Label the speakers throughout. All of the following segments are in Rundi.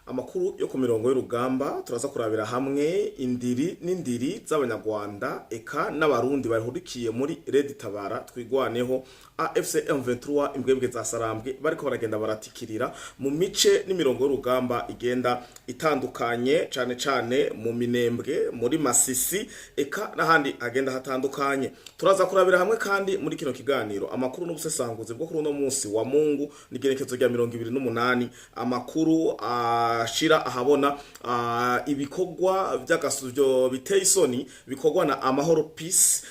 Speaker 1: Amakuru yo ku mirongo y'urugamba, turaza kurabira hamwe indiri n'indiri z'Abanyarwanda eka n'Abarundi bahurikiye muri Red Tabara, Twigwaneho, AFC M23, imbwebwe za Sarambwe, bariko baragenda baratikirira mu mice n'imirongo y'urugamba igenda itandukanye, cane cane mu Minembwe, muri Masisi eka n'ahandi hagenda hatandukanye. Turaza kurabira hamwe kandi muri kino kiganiro amakuru n'ubusesanguzi bwo kuri uno munsi wa Mungu, n'igenekezo rya 28, amakuru ashira ahabona ibikorwa by'agasuvyo biteye isoni bikorwa na Amahoro Peace.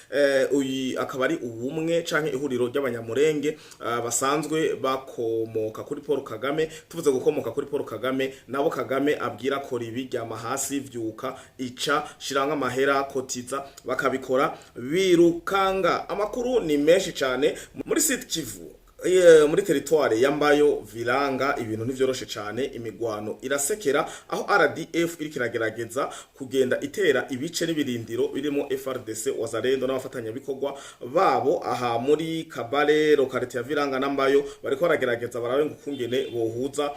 Speaker 1: Uyu akaba ari ubumwe canke ihuriro ry'Abanyamurenge basanzwe bakomoka kuri Paul Kagame. Tuvuze gukomoka kuri Paul Kagame, nabo Kagame abwira kora ibi, ryama hasi, vyuka, ica, shiranga amahera, kotiza, bakabikora birukanga. Amakuru ni menshi cyane muri Sud Kivu, muri territoire ya Mbayo Viranga ibintu ntivyoroshe cane. Imigwano irasekera aho RDF iriko iragerageza kugenda itera ibice n'ibirindiro birimo FRDC, Wazalendo n'abafatanyabikorwa babo. Aha muri Kabale, localité ya Viranga na Mbayo, bariko baragerageza barabe ngo ukungene bohuza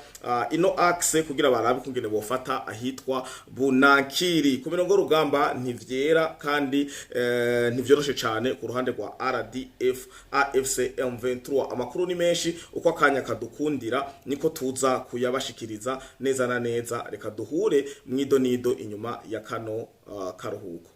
Speaker 1: ino axe kugira barabe ukungene bofata ahitwa Bunankiri. Ku mirongo y'urugamba ntivyera kandi ntivyoroshe cane ku ruhande rwa RDF, AFC M23. Amakuru ni menshi, uko akanya kadukundira niko tuza kuyabashikiriza neza na neza. Reka duhure mwido nido inyuma ya kano karuhuko.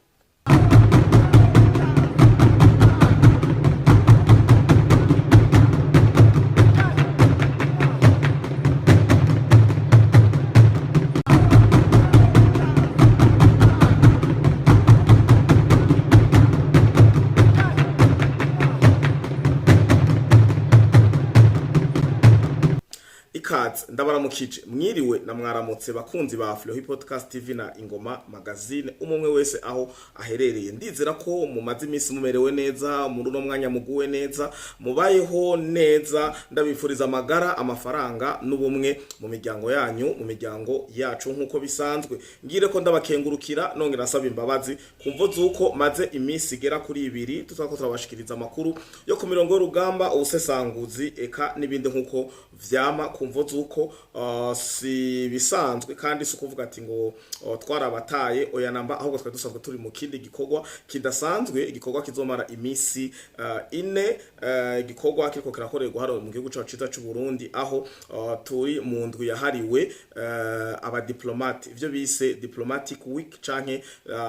Speaker 1: Ikaze, ndabaramukije, mwiriwe na mwaramutse bakunzi ba Flohi Podcast TV na Ingoma Magazine, umwe wese aho aherereye. Ndizera ko mumaze iminsi mumerewe neza, muri uno mwanya muguwe neza, mubayeho neza. Ndabifuriza amagara, amafaranga n'ubumwe mu miryango yanyu, mu miryango yacu nk'uko bisanzwe. Ngire ko ndabakengurukira, nongera nsaba imbabazi ku mvo z'uko maze iminsi igera kuri 2 tutako turabashikiriza amakuru yo ku mirongo y'urugamba, ubusesanguzi eka n'ibindi nk'uko vyama, ku mvo z'uko si bisanzwe kandi si ukuvuga ati ngo twarabataye, oya namba, ahubwo twari dusanzwe turi mu kindi gikorwa kidasanzwe, igikorwa kizomara iminsi 4, igikorwa kiriko kirakorerwa hano mu gihugu cacu ciza c'u Burundi, aho turi mu ndwi yahariwe abadiplomate, ivyo bise Diplomatic Week canke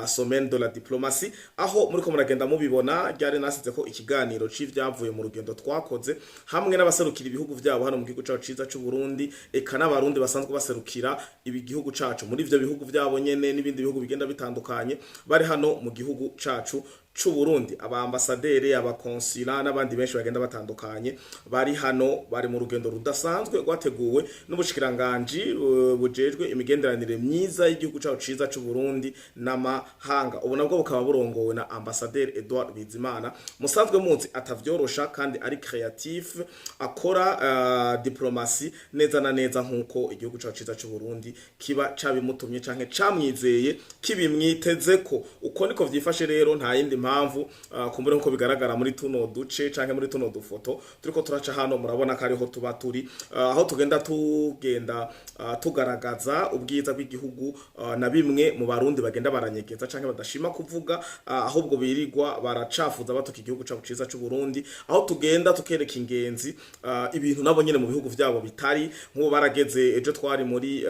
Speaker 1: Semaine de la Diplomatie, aho muriko muragenda mubibona. Ryari nasize ko ikiganiro c'ivyavuye mu rugendo twakoze hamwe n'abaserukira ibihugu vyabo hano mu gihugu cacu ciza c'u Burundi, eka n'Abarundi basanzwe baserukira ibi gihugu cacu muri ivyo bihugu vyabo nyene n'ibindi bihugu bigenda bitandukanye bari hano mu gihugu cacu c'u Burundi. Abambasaderi, abakonsila n'abandi benshi bagenda batandukanye bari hano, bari mu rugendo rudasanzwe rwateguwe n'ubushikiranganji bujejwe imigenderanire myiza y'igihugu cacu ciza c'u Burundi n'amahanga. Ubu nabwo bukaba burongowe na Ambasaderi Edouard Bizimana, musanzwe muzi atavyorosha kandi ari créatif, akora diplomatie neza na neza nkuko igihugu cacu ciza c'u Burundi kiba cabimutumye canke camwizeye, kibimwitezeko. Uko niko vyifashe rero, nta yindi mpamvu. Kumbure nkuko bigaragara muri tuno duce canke muri tuno dufoto turiko turaca hano, murabona ko ariho tuba turi, aho tugenda tugaragaza ubwiza bw'igihugu na bimwe mu Barundi bagenda baranyegeza canke badashima kuvuga, ahubwo birirwa baracafuza batuka igihugu cacu ciza c'u Burundi, aho tugenda tukereka ingenzi ibintu nabo nyene mu bihugu vyabo bitari. Nk'ubu barageze ejo twari muri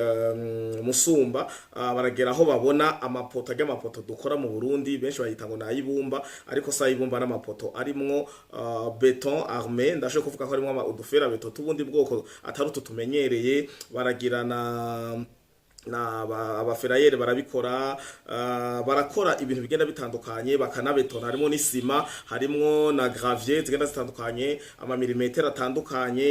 Speaker 1: Musumba, baragera aho babona amapoto, ajya amapoto dukora mu Burundi, benshi bayita ngo nayibumba, ariko sa ayibumba, n'amapoto arimwo béton armé. Ndashoboye kuvuga ko harimwo udufera béton tubundi bwoko atari utu tumenyereye. Baragira na abaferayeri barabikora, barakora ibintu bigenda bitandukanye, bakanabetona, harimo n'isima, harimo na gravier zigenda zitandukanye, amamilimetero atandukanye,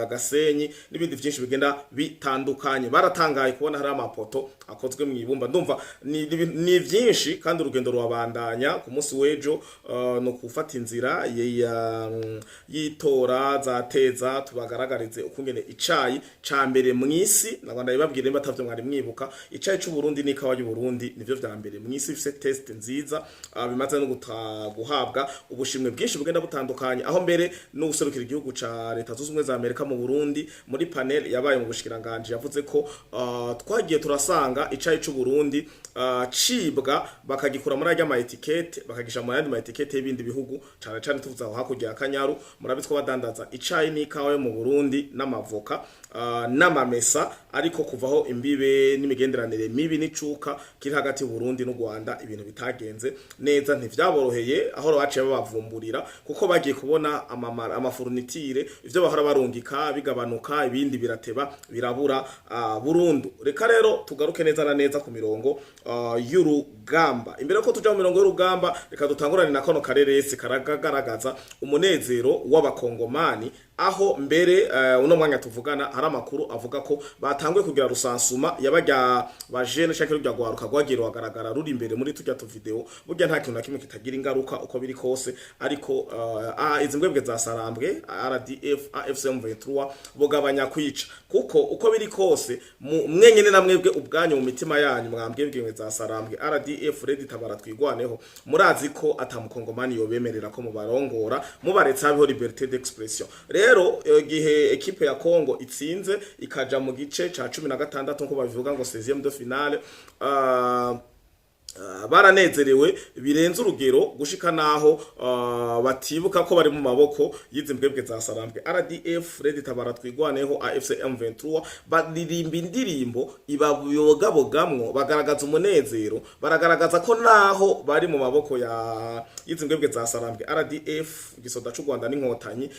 Speaker 1: agasenyi n'ibindi byinshi bigenda bitandukanye. Baratangaye kubona hari amapoto akozwe mu ibumba. Ndumva ni byinshi kandi urugendo rurabandanya. Ku munsi w'ejo no gufata inzira y'itora za Teza, tubagaragarize ukungene icayi ca mbere mw'isi. Nagwa ndabibabwire nimba atavyo. atavyo mwari mwibuka. Icayi c'u Burundi n'ikawa y'u Burundi nivyo vya mbere mw'isi bifise taste nziza, bimaze no guhabwa ubushimwe bwinshi bugenda butandukanye, aho mbere n'ubuserukira igihugu ca Leta Zunze Ubumwe za Amerika mu Burundi muri panel yabaye mu bushikiranganje yavuze ko twagiye turasanga icayi c'u Burundi cibwa, bakagikura muri arya ma étiquettes, bakagisha mu yandi ma étiquettes y'ibindi bihugu, cane cane tuvuze aho hakurya ya Kanyaru. Murabizi ko badandaza icayi n'ikawa yo mu Burundi n'amavoka n'amamesa, ariko kuvaho imbibe n'imigenderanire mibi n'icuka kiri hagati y'u Burundi n'u Rwanda, ibintu bitagenze neza, ntivyaboroheye, aho baciye babavumburira kuko bagiye kubona ama fournitures, ivyo bahora barungika bigabanuka, ibindi birateba birabura burundu. Reka rero tugaruke neza na neza ku mirongo y'urugamba. Imbere ko tuja mu mirongo y'urugamba, reka dutangurane na kano kareresi karagaragaza umunezero w'abakongomani, aho mbere uno mwanya tuvugana hari amakuru avuga ko batanguye kugira recensement yabarya bajene canke rujya gwaruka rwagiye ruhagaragara ruri imbere muri turya tu vidéo. Burya nta kintu na kimwe kitagira ingaruka uko biri kose, ariko izi mbwebwe za Sarambwe, RDF, AFC M23, bugabanya kwica, kuko uko biri kose mwenyene na mwebwe ubwanyu mu mitima yanyu, mwambwebwe za Sarambwe, RDF, Red Tabara, Twigwaneho, murazi ko atamukongomani yobemerera ko mubarongora mubaretse habeho liberté d'expression. Rero igihe équipe ya Congo itsinze ikaja mu gice ca 16, nko babivuga ngo 16e de finale, baranezerewe birenze urugero gushika naho batibuka ko bari mu maboko y'izi mbwebwe za Sarambwe, RDF, Red Tabara, Twigwaneho, AFC M23. Baririmba indirimbo ibabogabogamwo, bagaragaza umunezero, baragaragaza ko naho bari mu maboko ya y'izi mbwebwe za Sarambwe, RDF, gisoda c'u Rwanda n'inkotanyi,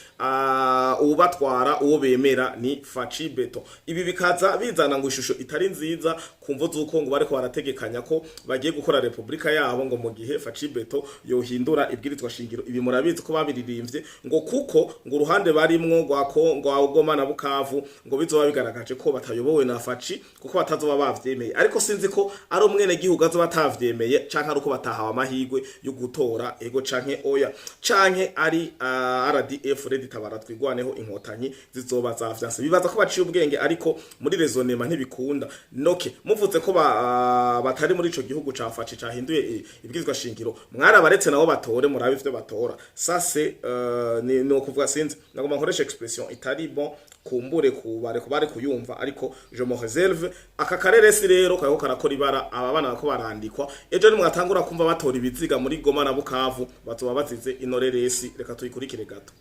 Speaker 1: ubatwara uwo bemera ni Fatshi Béton. Ibi bikaza bizana ngo ishusho itari nziza ku mvo z'uko ngo bariko barategekanya ko bagiye gukora republika yabo, ngo mu gihe Fatshi Béton yohindura ibwirizwa shingiro. Ibi murabizi ko babiririmbye ngo kuko ngo uruhande barimwo rwa Kongo, Goma na Bukavu, ngo bizoba bigaragaje ko batayobowe na Fatshi kuko batazoba bavyemeye. Ariko sinzi ko ari umwene gihugu azoba atavyemeye, canke ari uko batahawe amahirwe yo gutora ego canke oya, canke ari RDF, Red Tabara, Twigwaneho, inkotanyi zizoba zavyanse. Bibaza ko baciye ubwenge, ariko muri raisonnement ntibikunda. Noke muvuze ko batari muri ico gihugu ca Fatshi cahinduye ibwirizwa shingiro, mwarabaretse nabo batore, murabe ivyo batora. Ça c'est ni ukuvuga, sinzi, nagomba nkoresha expression itari bon, kumbure kubare kubare kuyumva, ariko je me réserve. Aka karere si rero kariko karakora ibara. Aba bana bako barandikwa, ejo nimwatangura kumva batora ibiziga muri Goma na Bukavu, bazoba bazize inoreresi. Reka tuyikurikire gato.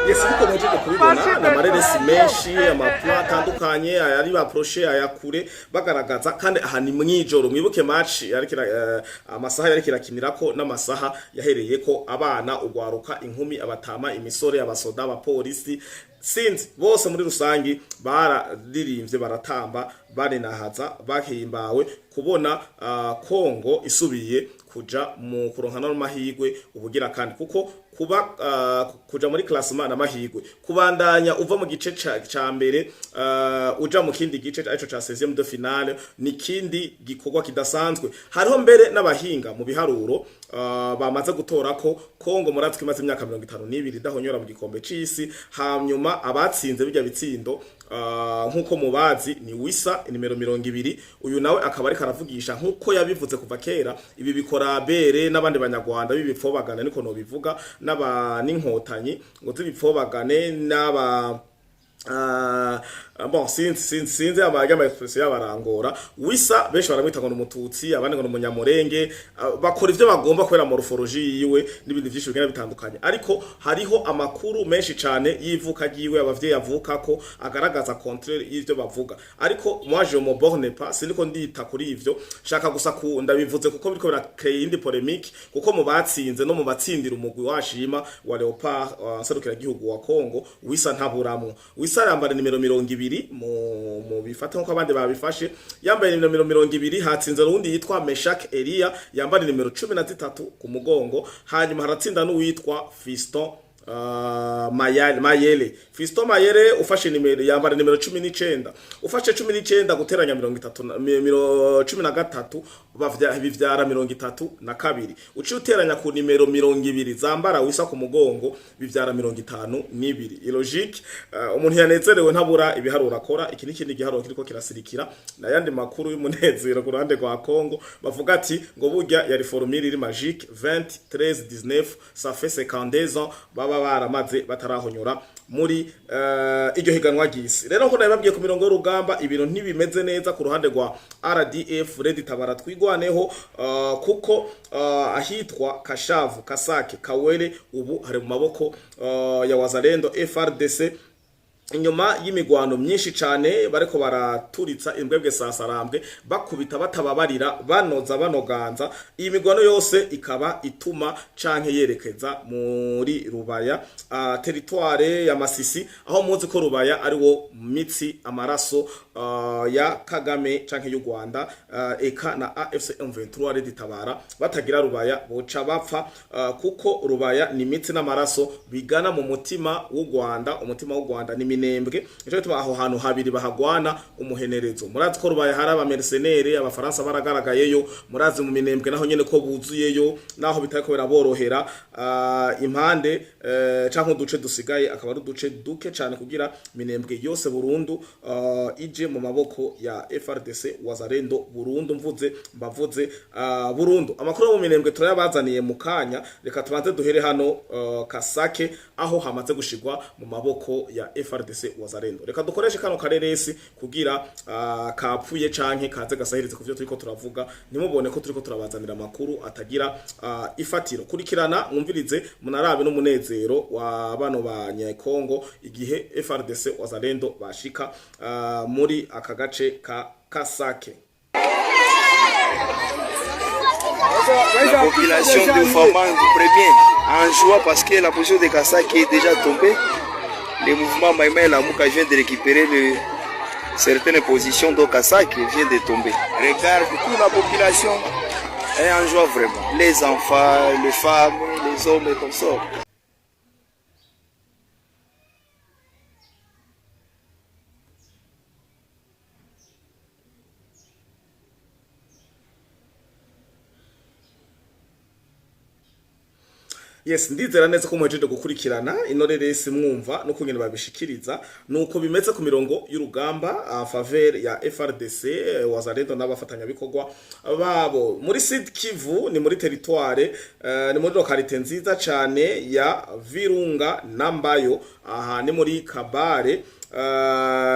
Speaker 1: Yes, nkuko muhejeje kubibona, ni amareresi menshi, ama plans atandukanye, ayari baproshe, ayakure, bagaragaza. Kandi aha ni mwijoro, mwibuke match yarikira amasaha yariko irakinirako n'amasaha yahereyeko. Abana, ugwaruka, inkumi, abatama, imisore, abasoda, abapolisi, sinzi, bose muri rusangi bararirimbye, baratamba, barinahaza, bahimbawe kubona Kongo isubiye kuja mu kuronka n'amahirwe ubugira kandi, kuko kuba kuja muri classement n'amahirwe, kubandanya uva mu gice ca mbere uja mu kindi gice arico ca 16e de finale ni kindi gikorwa kidasanzwe. Hariho mbere n'abahinga mu biharuro bamaze gutora ko Kongo muratwi imaze imyaka 52 idahonyora mu gikombe c'isi. Hanyuma abatsinze bijya bitsindo, nkuko mubazi, ni Wisa nimero 20. Uyu nawe akaba ariko aravugisha nkuko yabivuze kuva kera. Ibi bikora bere n'abandi banyarwanda b'ibipfobagane, niko no bivuga, n'aba n'inkotanyi ngo z'ibipfobagane n'aba bon, sinzi ama expression y'abarangora. Wisa benshi baramwita ngo n'umututsi, abandi ngo n'umunyamurenge, bakora ivyo bagomba kubera morphologie yiwe n'ibindi vyinshi bigenda bitandukanye. Ariko hariho amakuru menshi cane y'ivuka ryiwe, abavyeyi avuka ko agaragaza contraire y'ivyo bavuga. Ariko moi je me borne pas, siniko ndita kuri ivyo, shaka gusa ku ndabivuze kuko biriko birakeye indi polémique, kuko mu batsinze no mu batsindira umugwi washima wa Leopard serukira gihugu wa Congo, Wisa ntaburamwo. Wisa yambara nimero 20, mu bifata nkuko abandi babifashe, yambaye nimero 20. Hatsinze urundi yitwa Meshak Elia, yambara nimero 13 ku mugongo. Hanyuma haratsinda n'uwitwa Fiston. Mayele, Fiston Mayele, ufashe nimero, yambara nimero 19. Ufashe 19 guteranya 30 13, bivyara 32. Uciye uteranya ku nimero 20 zambara wisa ku mugongo, bivyara 52. Illogique. Umuntu yanezerewe ntabura ibiharuro akora. Iki ni ikindi giharuro kiriko kirasirikira n'ayandi makuru y'umunezero ku ruhande rwa Congo. Bavuga ati ngo burya yari formule iri magique: 20 13 19, ça fait 52 ans baba baramaze batarahonyora muri iryo higanwa ry'isi. Rero nko nabibabwiye, ku mirongo y'urugamba ibintu ntibimeze neza ku ruhande rwa RDF, Red Tabara Twigwaneho, kuko ahitwa Kashavu, Kasake, Kawere ubu hari mu maboko ya Wazalendo, FARDC, inyuma y'imigwano myinshi cane bariko baraturitsa imbwebwe sasarambwe, bakubita batababarira, banoza banoganza. Iyi migwano yose ikaba ituma canke yerekeza muri Rubaya, territoire ya Masisi, aho muzi ko Rubaya ari wo mitsi amaraso ya Kagame canke y'u Rwanda, eka na AFC M23 Red Tabara. Batagira Rubaya boca bapfa, kuko Rubaya ni mitsi n'amaraso bigana mu mutima w'u Rwanda. Umutima w'u Rwanda ni Minembwe, nico gituma aho hantu habiri bahagwana umuhenerezo. Murazi ko Rubaya hari aba mercenaires, abafaransa baragaragayeyo. Murazi mu Minembwe naho nyene ko buzuyeyo, naho bitariko biraborohera. Impande canke uduce dusigaye akaba ari uduce duke cane kugira Minembwe yose burundu ije mu maboko ya FARDC, Wazalendo burundu. Mvuze mbavuze burundu. Amakuru yo mu Minembwe turayabazaniye mu kanya. Reka tubanze duhere hano Kasake, aho hamaze gushigwa mu maboko ya FARDC, Wazalendo. Reka dukoreshe kano kareresi kugira kapfuye canke kaze gasahirize kuvyo turiko turavuga, ntimubone ko turiko turabazanira amakuru atagira ifatiro. Kurikirana, mwumvirize, munarabe n'umunezero wa bano banyekongo igihe FARDC, Wazalendo bashika muri aka gace ka Kasake.
Speaker 2: La population de Famangu premier en joie parce que la position de Kasake est déjà tombée. Le mouvement Maïmaï Lamuka vient de récupérer certaines positions de Kasake vient de tomber. Regarde, toute la population est en joie vraiment. Les enfants, les femmes, les hommes et comme ça.
Speaker 1: Yes, ndizera neza ko muhejeje gukurikirana ino reresi, mwumva no kungene babishikiriza nuko bimeze ku mirongo y'urugamba en faveur ya FARDC, Wazalendo n'abafatanyabikorwa babo. Muri Sud Kivu ni muri territoire, ni muri localité nziza cane ya Virunga na Mbayo, aha ni muri Kabare.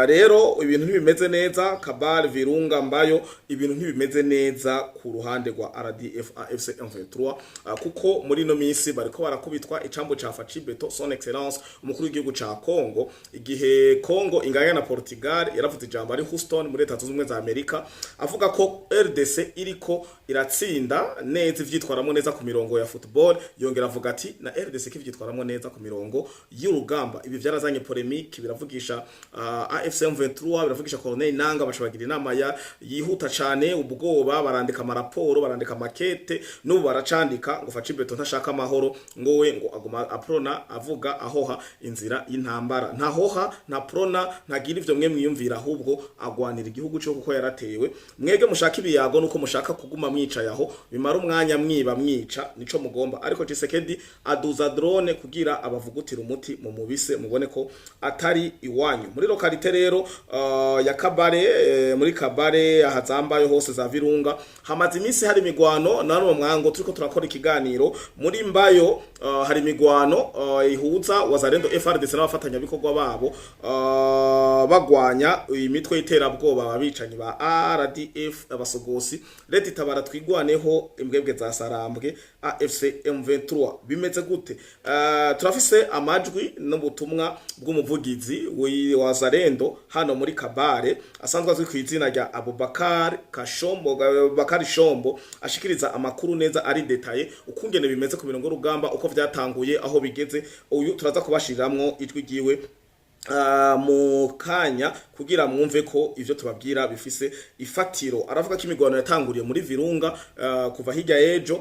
Speaker 1: Rero ibintu ntibimeze neza Kabare, Virunga, Mbayo, ibintu ntibimeze neza ku ruhande rwa RDF, AFC M23, kuko muri ino minsi bariko barakubitwa icambo ca Facibeto, son excellence umukuru w'igihugu ca Congo. Igihe Congo inganya na Portugal, yaravuze ijambo ari Houston muri Leta Zunze Ubumwe za Amerika, avuga ko RDC iriko iratsinda neza, ivyitwaramo neza ku mirongo ya football. Yongera avuga ati na RDC kivyitwaramo neza ku mirongo y'urugamba. Ibi vyarazanye polémique, biravugisha AFC M23, biravugisha Corneille Nanga, bashabagira inama ya yihuta cane ubwoba, barandika amaraporo, barandika makete, n'ubu baracandika ngo Facibeto ntashaka amahoro, ngo we ngo aguma aprona avuga ahoha inzira y'intambara. Ntahoha, nta prona, ntagira ivyo mwe mwiyumvira, ahubwo agwanira igihugu cyo kuko yaratewe. Mwege mushaka ibiyago nuko mushaka kuguma mwicaye aho bimara umwanya mwiba mwica, nico mugomba. Ariko Tshisekedi aduza drone kugira abavugutira umuti mu mubise, mubone ko atari iwanyu. Muri localité rero ya Kabare, muri Kabare ahazambayo hose za Virunga hamaze iminsi hari imigwano. Nano mwango turiko turakora ikiganiro muri Mbayo, hari imigwano ihuza Wazalendo, FARDC n'abafatanyabikorwa babo, bagwanya imitwe y'iterabwoba, abicanyi ba RDF, abasogosi, Leta Itabara Twigwaneho, imbwebwe za Sarambwe, AFC M23. Bimeze gute? Turafise amajwi n'ubutumwa bw'umuvugizi Wazalendo hano muri Kabare, asanzwe azwi ku izina rya Abubakar Kashombo, Bakari Shombo, ashikiriza amakuru neza ari détaillé ukungene bimeze ku mirongo y'urugamba, uko vyatanguye, aho bigeze. Uyu turaza kubashiramwo ijwi ryiwe. Mu kanya kugira mwumve ko ivyo tubabwira bifise ifatiro. Aravuga ko imigwano yatanguriye muri Virunga kuva hirya y'ejo,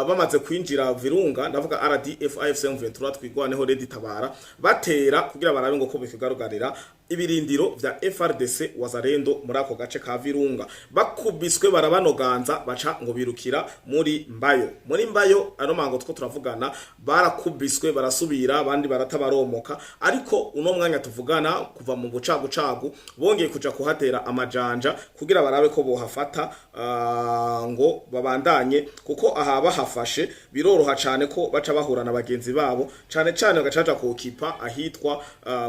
Speaker 1: bamaze kwinjira Virunga, ndavuga RDF, AFC M23, Twigwaneho, Red Tabara, batera kugira barabe ngo ko bikigarugarira ibirindiro vya FARDC, Wazalendo muri ako gace ka Virunga. Bakubiswe barabanoganza, baca ngo birukira muri Mbayo. Muri Mbayo ano mango two turavugana barakubiswe, barasubira, abandi baratabaromoka. Ariko uno mwanya tuvugana, kuva mu bucagucagu bongeye kuja kuhatera amajanja kugira barabe ko bohafata, ngo babandanye, kuko aha bahafashe biroroha cane ko baca bahura na bagenzi babo, cane cane bagacaja kukipa ahitwa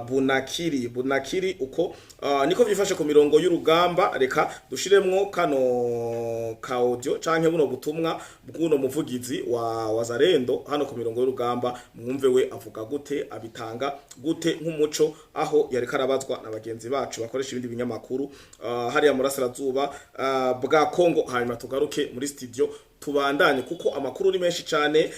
Speaker 1: Bunakiri. Bunakiri uko niko vyifashe ku mirongo y'urugamba. Reka dushiremwo kano ka audio canke buno butumwa bw'uno muvugizi wa Wazalendo hano ku mirongo y'urugamba, mwumve we avuga gute, abitanga gute nk'umuco, aho yariko arabazwa na bagenzi bacu bakoresha ibindi binyamakuru hariya murasirazuba bwa Kongo. Hanyuma tugaruke muri studio tubandanye, kuko amakuru ni menshi cyane.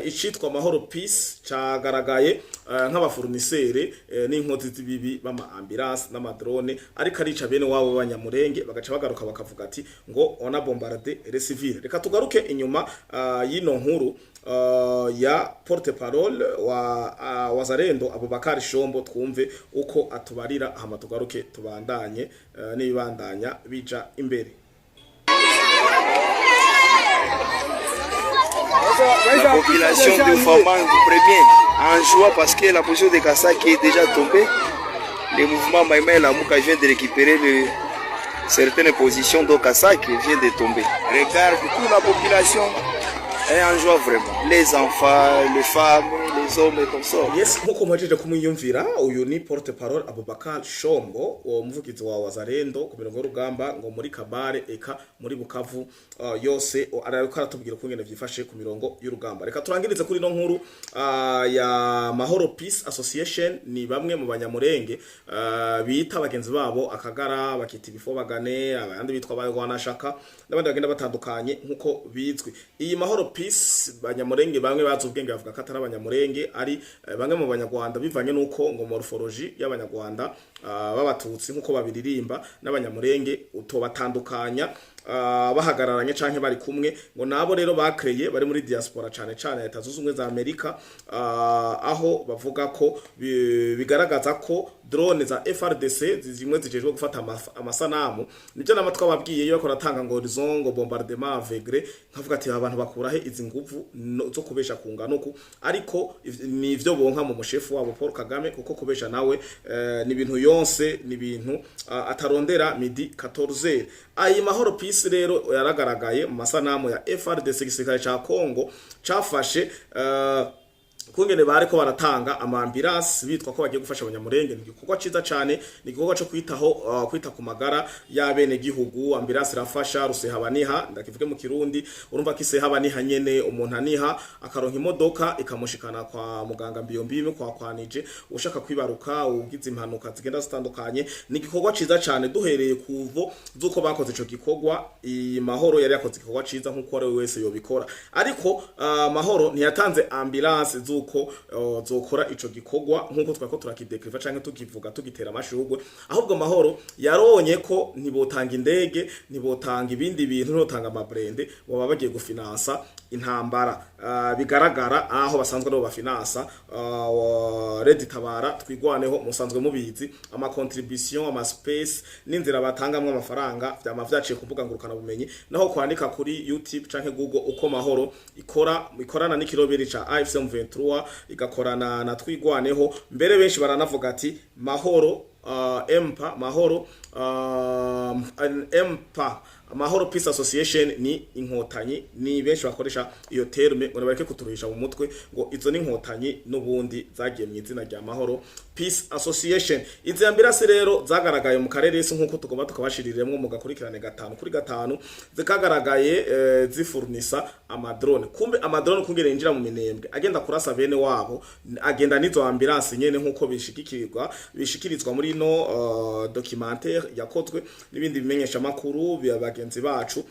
Speaker 1: Icitwa Mahoro Peace cagaragaye nk'aba fournisseurs n'inkozi z'ibibi b'ama ambulance n'ama drone, ariko arica bene wabo b'Abanyamurenge, bagaca bagaruka bakavuga ati ngo on a bombardé les civils. Reka tugaruke inyuma y'ino nkuru ya porte parole wa Wazalendo Abubakar Shombo, twumve uko atubarira, hama tugaruke tubandanye n'ibibandanya bija imbere.
Speaker 2: La population de Famangu premier en joie parce que la position de Kasaki est déjà tombée. Le mouvement Maïmaï Lamuka vient de récupérer certaines positions de Kasaki vient de tomber. Regarde, toute la population est en joie vraiment. Les enfants, les femmes, les hommes et comme ça.
Speaker 1: Yes, nkuko muhejeje kumwiyumvira, uyu ni porte parole Abubakar Shombo, uwo muvugizi wa Wazalendo ku mirongo y'urugamba ngo muri Kabare eka muri Bukavu yose, ariko aratubwira ukungene vyifashe ku mirongo y'urugamba. Reka turangirize kuri no nkuru ya Mahoro Peace Association. Ni bamwe mu Banyamurenge bita bagenzi babo akagara, bakita ibifobagane, abandi bitwa abarwanashaka n'abandi bagenda batandukanye nkuko bizwi. Iyi Mahoro Peace, Banyamurenge bamwe bazi ubwenge bavuga ko atari Abanyamurenge, ari bamwe mu Banyarwanda, bivanye nuko ngo morphologie y'Abanyarwanda b'Abatutsi nkuko babiririmba n'Abanyamurenge utobatandukanya bahagararanye canke bari kumwe. Ngo nabo rero bakreye bari muri diaspora, cane cane Leta Zunze Ubumwe za Amerika, aho bavuga ko bigaragaza ko drone za FARDC zimwe zijejwe gufata amasanamu, nivyo nama twababwiye iyo bakora atanga ngo horizon, ngo bombardement aveugle, nkavuga ati abantu bakura he izi nguvu zo kubesha kungana uku? Ariko ni ivyo bonka mu mushefu wabo Paul Kagame, kuko kubesha nawe ni ibintu yonse, ni ibintu atarondera midi 14. Ayi Mahoro Peace rero yaragaragaye mu masanamu ya FARDC, igisirikare ca Congo cafashe, kungene bariko baratanga ama ambulance bitwa ko bagiye gufasha Abanyamurenge. Ni igikorwa ciza cane, ni igikorwa co kwitaho, kwita ku magara y'abene gihugu. Ambulance irafasha rusehabaniha, ndakivuge mu Kirundi. Urumva ko isehabaniha nyene umuntu aniha akaronka imodoka ikamushikana kwa muganga mbiyo mbiyo kwa kwanije, ushaka kwibaruka, ugize impanuka zigenda zitandukanye. Ni igikorwa ciza cane. Duhereye kuvo z'uko bakoze ico gikorwa, iyi Mahoro yari yakoze igikorwa ciza nk'uko ari we wese yobikora. Ariko Mahoro ntiyatanze ambulance z'uko zokora ico gikorwa nk'uko twako turakidekriva canke tukivuga tugitera amashurwe. Ahubwo Mahoro yaronye ko ntibotanga indege, ntibotanga ibindi bintu, ntibotanga ama blindés, baba bagiye gufinansa intambara, bigaragara aho basanzwe aribo bafinansa Red Tabara, Twigwaneho, musanzwe mubizi ama contribution, ama space n'inzira batangamwe amafaranga vyama vyaciye ku mbuga ngurukana bumenyi, naho kwandika kuri YouTube canke Google uko Mahoro ikora, ikorana n'ikiroberi ca AFC M23, igakorana na Twigwaneho. Mbere benshi baranavuga ati Mahoro empa Mahoro, empa Mahoro Peace Association ni Inkotanyi. Ni benshi bakoresha iyo terme ngo bareke kuturuhisha mu mutwe, ngo izo ni Inkotanyi n'ubundi zagiye mu izina rya Mahoro Peace Association. Izi ambulance rero zagaragaye mu karere isi nkuko tugomba tukabashiriremwo mugakurikirane gatanu kuri gatanu, zikagaragaye zifurnisa ama drone. Kumbe ama drone kungere yinjira mu Minembwe agenda kurasa bene wabo, agenda n'izo ambulance nyene nkuko bishikirizwa muri ino documentaire yakozwe n'ibindi bimenyesha makuru bya bagenzi bacu,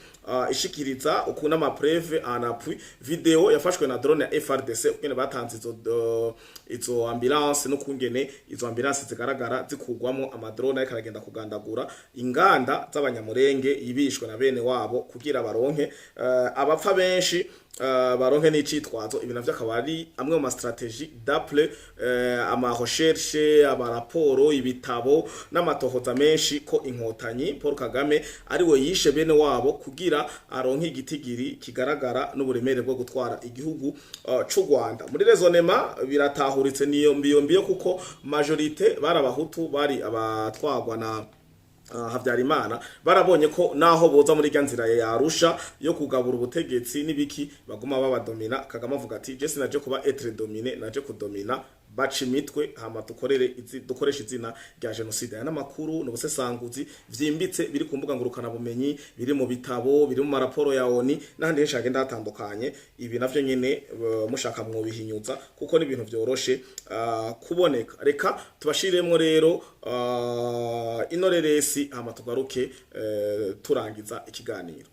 Speaker 1: ishikiriza ukuntu ama preuves en appui, video yafashwe na drone ya FARDC, ukungene batanze izo ambulance n'ukungene izo ambulance zigaragara zikugwamo ama drone ariko aragenda kugandagura inganda z'Abanyamurenge ibishwe na bene wabo kugira baronke abapfa benshi, baronke n'icitwazo. Ibi navyo akaba ari amwe mu ma stratégie d'après ama recherche, ama raporo, ibitabo n'amatohoza menshi, ko Inkotanyi Paul Kagame ari we yishe bene wabo kugira aronke igitigiri kigaragara n'uburemere bwo gutwara igihugu c'u Rwanda. Muri raisonnement biratahuritse, niyo mbiyo mbiyo, kuko majorité bari Abahutu, bari abatwagwa na Habyarimana. Barabonye ko naho boza muri rya nzira ya Arusha yo kugabura ubutegetsi n'ibiki, baguma babadomina. Kagame avuga ati: "Je sinaje kuba être dominé, naje kudomina." Baca imitwe, hama dukorere dukoresha izina rya genocide. Aya n'amakuru n'ubusesanguzi vyimbitse biri ku mbuga ngurukana bumenyi, biri mu bitabo, biri mu maraporo ya ONU n'ahandi henshi hagenda hatandukanye. Ibi navyo nyene mushaka mwobihinyuza, kuko ni ibintu vyoroshe kuboneka. Reka tubashiremwo rero ino reresi, hama tugaruke turangiza ikiganiro.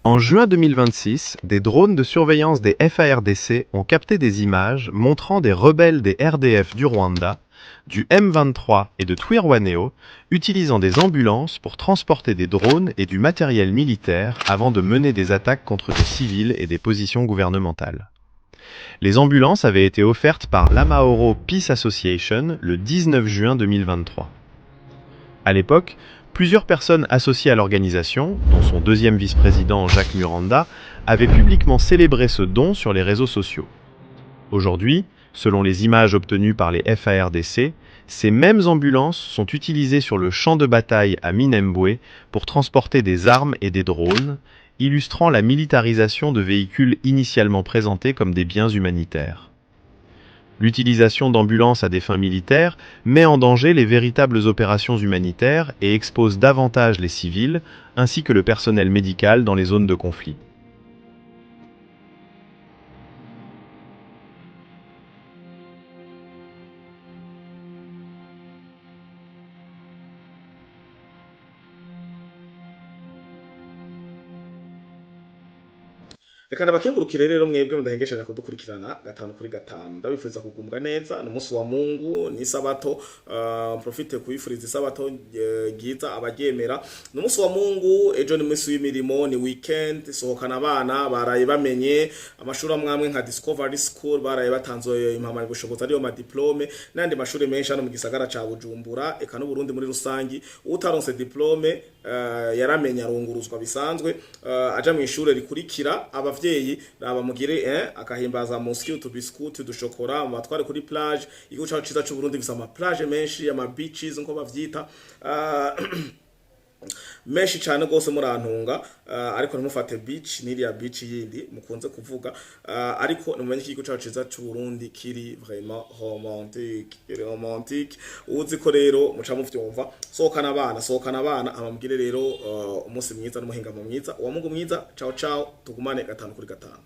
Speaker 3: En juin 2026, des drones de surveillance des FARDC ont capté des images montrant des rebelles des RDF du Rwanda, du M23 et de Twirwaneho utilisant des ambulances pour transporter des drones et du matériel militaire avant de mener des attaques contre des civils et des positions gouvernementales. Les ambulances avaient été offertes par l'Amahoro Peace Association le 19 juin 2023. À l'époque, plusieurs personnes associées à l'organisation, dont son deuxième vice-président Jacques Muranda, avaient publiquement célébré ce don sur les réseaux sociaux. Aujourd'hui, selon les images obtenues par les FARDC, ces mêmes ambulances sont utilisées sur le champ de bataille à Minembwe pour transporter des armes et des drones, illustrant la militarisation de véhicules initialement présentés comme des biens humanitaires. L'utilisation d'ambulances à des fins militaires met en danger les véritables opérations humanitaires et expose davantage les civils ainsi que le personnel médical dans les zones de conflit.
Speaker 1: Reka ndabakengurukire rero mwebwe mudahengesheje kudukurikirana gatanu kuri gatanu. Ndabifuriza kugumbwa neza. Ni umunsi wa Mungu, ni isabato. Profite kuyifuriza isabato ryiza abaryemera. Ni umunsi wa Mungu, ejo ni umunsi w'imirimo, ni weekend. Sohokana abana, baraye bamenye amashuri amwamwe nka Discovery School baraye batanze impamyabushobozi, ariyo ma diplôme, n'andi mashuri menshi hano mu gisagara ca Bujumbura, eka n'Uburundi muri rusangi. Utaronse diplôme yaramenye, arunguruzwa bisanzwe, aja mu ishure rikurikira. Abavyeyi raba mugire akahimbaza muski, utubiskuti, udushokora, mu batware kuri plage. Igihugu cacu ciza c'u Burundi gifise ama plage menshi, ama beaches nko bavyita, menshi cyane rwose, murantunga. Ariko ntimufate beach n'iriya beach yindi mukunze kuvuga. Ariko nimumenye ko igihugu cacu ciza c'u Burundi kiri vraiment romantique, kiri romantique. Uzi ko rero muca muvyumva. Sohokana abana, sohokana abana, amambwire rero umunsi mwiza n'umuhingamo mwiza wa Mungu mwiza. Ciao ciao, tugumane gatanu kuri gatanu.